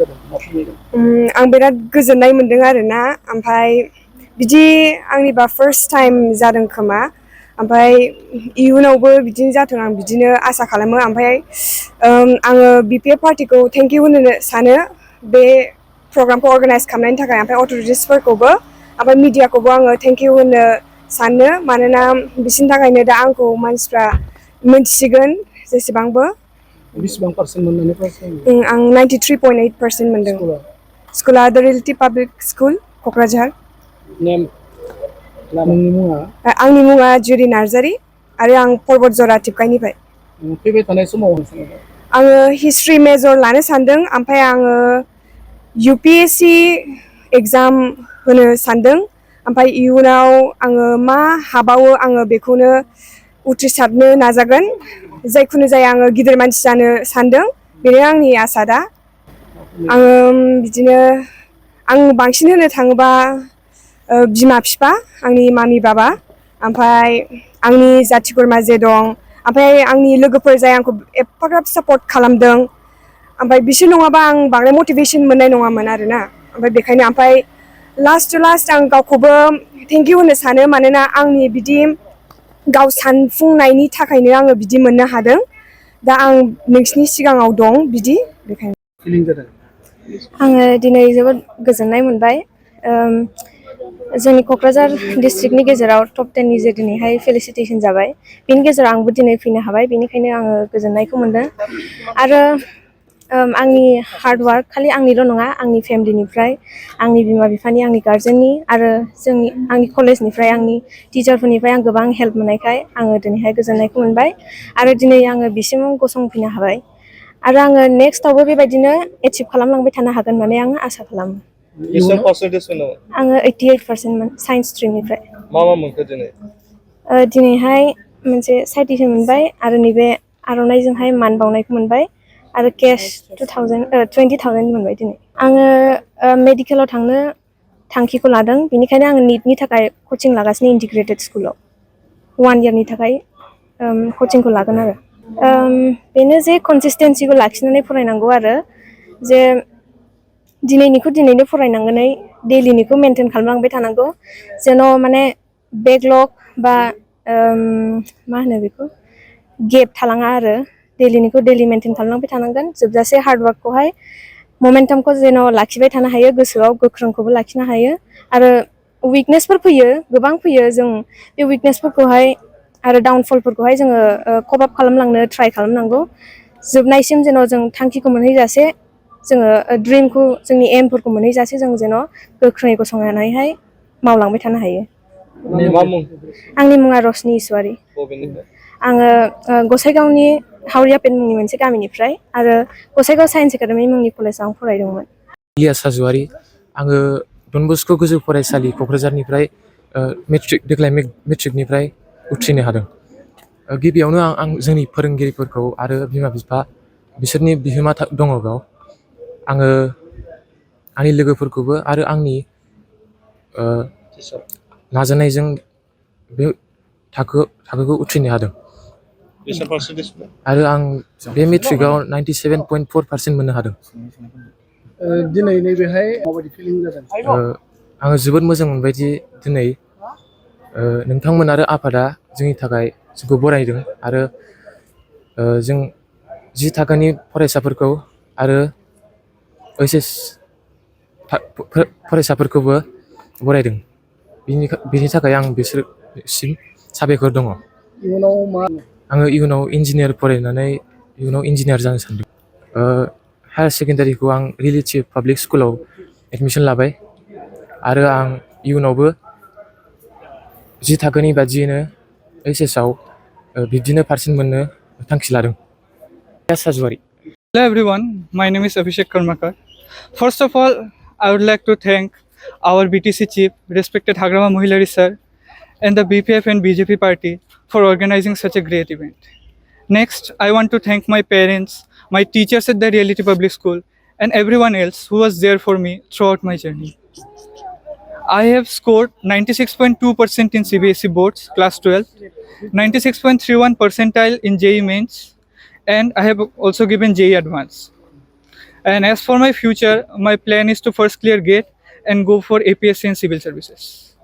आं बिराद गोजोननाय मोनदों आरोना ओमफ्राय बिदि आंनिबा फार्स्ट टाइम जादों खोमा ओमफ्राय इयुनावबो बिदिनो जाथों आं बिदिनो आसा खालामो ओमफ्राय आङो BPF पार्टिखौ थेंक इउ होनो सानो बे प्रग्रामखौ अर्गानाइज खालामनायनि थाखाय ओमफ्राय अथ'रिटिसफोरखौबो ओमफ्राय मिडियाखौबो आङो थेंक इउ होनो सानो मानोना बिसोरनि थाखायनो दा आंखौ मानसिफ्रा मोनथिसिगोन जेसेबांबो बेसेबां पार्सेन्ट मोननानै पास जायो? आं 93.8% मोनदों। स्कुला द रियेलिटि पाब्लिक स्कुल क'क्राझार। नोंनि मुङा? आंनि मुङा जुरि नार्जारि आरो आं पर्बतजरा टिपकाइनिफ्राय। फैबाय थानाय समाव आङो हिस्ट्रि मेजर लानो सानदों ओमफ्राय आङो UPSC एग्जाम होनो सानदों ओमफ्राय इयुनाव आङो मा हाबावो आङो बेखौनो उथ्रिसारनो नाजागोन जायखुनु जाया आङो गिदिर मानसि जानो सानदों बेनो आंनि आसा दा आङो बिदिनो आं बांसिन होनो थाङोबा बिमा बिफा आंनि मामि बाबा ओमफ्राय आंनि जाथि खुरमा जे दं ओमफ्राय आंनि लोगोफोर जाय आंखौ एफाग्राब सापर्ट खालामदों ओमफ्राय बिसोर नङाबा आं बांद्राय मटिभेसन मोननाय नङामोन आरोना ओमफ्राय बेखायनो ओमफ्राय लास्ट टु लास्ट आं गावखौबो थेंक इउ होनो सानो मानोना आंनि बिदि गाव सानफुंनायनि थाखायनो आङो बिदि मोननो हादों दा आं नोंसिनि सिगाङाव दं बिदि बेखायनो फिलिं जादों आङो दिनै जोबोद गोजोननाय मोनबाय जोंनि क'क्राझार डिस्ट्रिक्टनि गेजेराव टप 10 नि जे दिनैहाय फेलिसिटेसन जाबाय बेनि गेजेराव आंबो दिनै फैनो हाबाय बेनिखायनो आङो गोजोननायखौ मोनदों आरो आंनि हार्डवार्क खालि आंनिल' नङा आंनि फेमिलिनिफ्राय आंनि बिमा बिफानि आंनि गार्जेननि आरो आंनि कलेजनिफ्राय आंनि टिचारफोरनिफ्राय आं गोबां हेल्प मोननायखाय आङो दिनैहाय गोजोननायखौ मोनबाय आरो दिनै आङो बिसिम गसंफैनो हाबाय आरो आङो नेक्स्टआवबो बेबायदिनो एचिभ खालामलांबाय थानो हागोन होननानै आङो आसा खालामो आङो 88% साइन्स स्ट्रिमनिफ्राय मा मोनखो दिनै दिनैहाय मोनसे साइटिसन मोनबाय आरो नैबे आर'नाइजोंहाय मान बावनायखौ मोनबाय आरो केस 20,000 मोनबाय दिनै आङो मेडिकेलाव थांनो थांखिखौ लादों बेनिखायनो आङो निटनि थाखाय कचिं लागासिनो इन्टिग्रेटेड स्कुलाव 1 इयारनि थाखाय कचिंखौ लागोन आरो बेनो जे कनसिस्टेन्सिखौ लाखिनानै फरायनांगौ आरो जे दिनैनिखौ दिनैनो फरायनांगोनै डेलिनिखौ मेनटेन खालामलांबाय थानांगौ जेन' माने बेकलग बा मा होनो बेखौ गेप थालाङा आरो डेलिनिखौ डेलि मेनटेन खालामलांबाय थानांगोन जोबजासे हार्डवार्कखौहाय ममेन्टामखौ जेन' लाखिबाय थानो हायो गोसोआव गोख्रोंखौबो लाखिनो हायो आरो उइकनेसफोर फैयो गोबां फैयो जों बे उइकनेसफोरखौहाय आरो डाउनफलफोरखौहाय जोङो कप आप खालामलांनो ट्राइ खालामनांगौ जोबनायसिम जेन' जों थांखिखौ मोनहैजासे जोङो ड्रिमखौ जोंनि एमफोरखौ मोनहैजासे जों जेन' गोख्रोङै गसंनानैहाय मावलांबाय थानो हायो आंनि मुङा रशनि इसवारि आङो गसाइगावनि हावरिया पेन मुंनि मोनसे गामिनिफ्राय आरो गसाइगाव साइन्स एकाडेमि मुंनि कलेजाव आं फरायदोंमोन इलियास हाज'वारि आङो डन बस्क' गोजौ फरायसालि क'क्राझारनिफ्राय देग्लाय मेट्रिकनिफ्राय उथ्रिनो हादों गिबियावनो आं जोंनि फोरोंगिरिफोरखौ आरो बिमा बिफा बिसोरनि बिहोमा दङ बेयाव आङो आंनि लोगोफोरखौबो आरो आंनि नाजानायजों बे थाखोखौ उथ्रिनो हादों आरो आं बे मेट्रिकआव 97.4% मोननो हादों दिनै नैबेहाय माबायदि फिलिं जादों आङो जोबोद मोजां मोनबायदि दिनै नोंथांमोन आरो आफादा जोंनि थाखाय जोंखौ बरायदों आरो जों 10 थाखोनि फरायसाफोरखौ आरो HS फरायसाफोरखौबो बरायदों बिनि थाखाय आं बिसोरसिम साबायखर दङ आङो इयुनाव इन्जिनियार फरायनानै इयुनाव इन्जिनियार जानो सानदों हायार सेकेन्डारिखौ आं रियेलिटि पाब्लिक स्कुलाव एडमिसन लाबाय आरो आं इयुनावबो 10 थाखोनि बादियैनो HS आव बिब्दिनो पार्सेन्ट मोननो थांखि लादों Hello everyone, my name is Abhishek Karmakar. First of all, I would like to thank our BTC chief, respected Hagrama Mohilari sir, and the BPF and BJP party for organizing such a great event. Next, I want to thank my parents, my teachers at the Reality Public School, and everyone else who was there for me throughout my journey. I have scored 96.2% in CBSE boards, class 12, 96.31 percentile in JEE mains, and I have also given JEE advance. And as for my future, my plan is to first clear GATE and go for APSC in civil services.